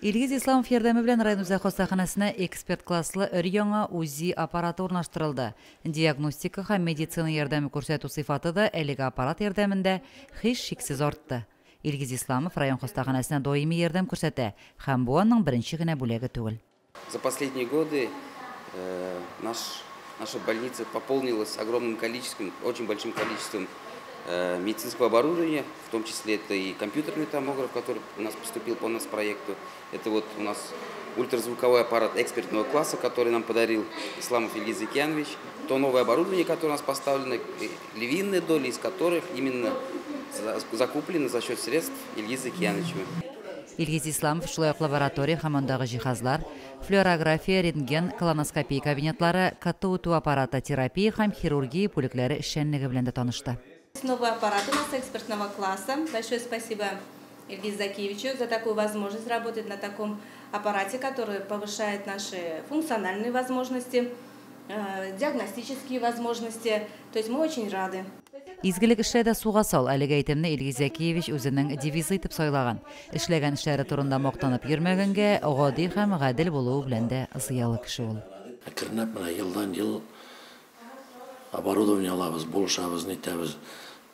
Илгиз Исламов ярдәме белән район үзәк хастаханәсенә эксперт класслы өр-яңа УЗИ аппараты урнаштырылды. Диагностика һәм медицина ярдәме күрсәтү сыйфаты да әлеге аппарат ярдәмендә һичшиксез артты. Илгиз Исламов район хастаханәсенә даими ярдәм күрсәтә һәм бу аның беренче генә бүләге түгел. За последние годы наша больница пополнилась огромным количеством, очень большим количеством медицинского оборудования, в том числе это и компьютерный томограф, который у нас поступил по нацпроекту. Это вот у нас ультразвуковой аппарат экспертного класса, который нам подарил Исламов Ильгиз Зекянович. То новое оборудование, которое у нас поставлено, львиная доля из которых именно закуплено за счет средств Ильгиза Зекяновича. Илгиз Исламов шулай ук лаборатория һәм андагы җиһазлар, флюорография, рентген, колоноскопия кабинетлары, КТ үтү аппараты, терапия һәм хирургия бүлекләре эшчәнлеге белән дә танышты. Новый аппарат у нас экспертного класса. Большое спасибо Ильгизу Закиевичу за такую возможность работать на таком аппарате, который повышает наши функциональные возможности, диагностические возможности. То есть мы очень рады. Изгелек эшлә дә суга сал. Әлеге әйтемне Илгиз Зәкиевич үзенең девизы итеп сайлаган. Эшләгән эшләре турында мактанып йөрмәгәнгә, гади һәм гадел булуы белән дә зыялы кеше ул. Әкренләп менә елдан-ел оборудование алабыз, булышабыз, нитәбез,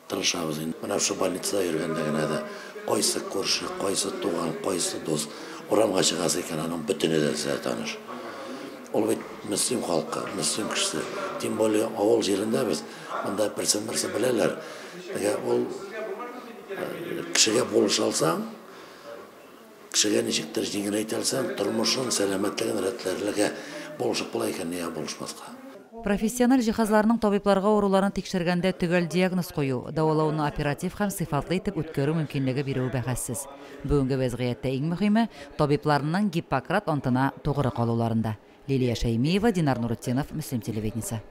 тырышабыз. Менә шул больницада йөргәндә генә дә кайсы күрше, кайсы туган, кайсы дус урамга чыгасы икән, аның бөтене дә сезгә таныш. Ул бит Мөслим халкы, Мөслим кешесе. Тем более авыл җирендә без монда берсен-берсе беләләр. Әгәр ул кешегә булыша алсаң, кешегә ничектер җиңеләйтә алсаң, тормышын, сәламәтлеген рәтләргә булышып була икән, нигә булышмаска? Профессиональ җиһазларның табибларга авыруларны тикшергәндә төгәл диагноз кую, дәвалауны оператив һәм сыйфатлы итеп үткәрү мөмкинлеге бирүе бәхәссез. Бүгенге вәзгыятьтә иң мөһиме табибларның Гиппократ антына тугры калуларында. Лилия Шәймиева, Динар Нурутдинов, Мөслим телевидениесе.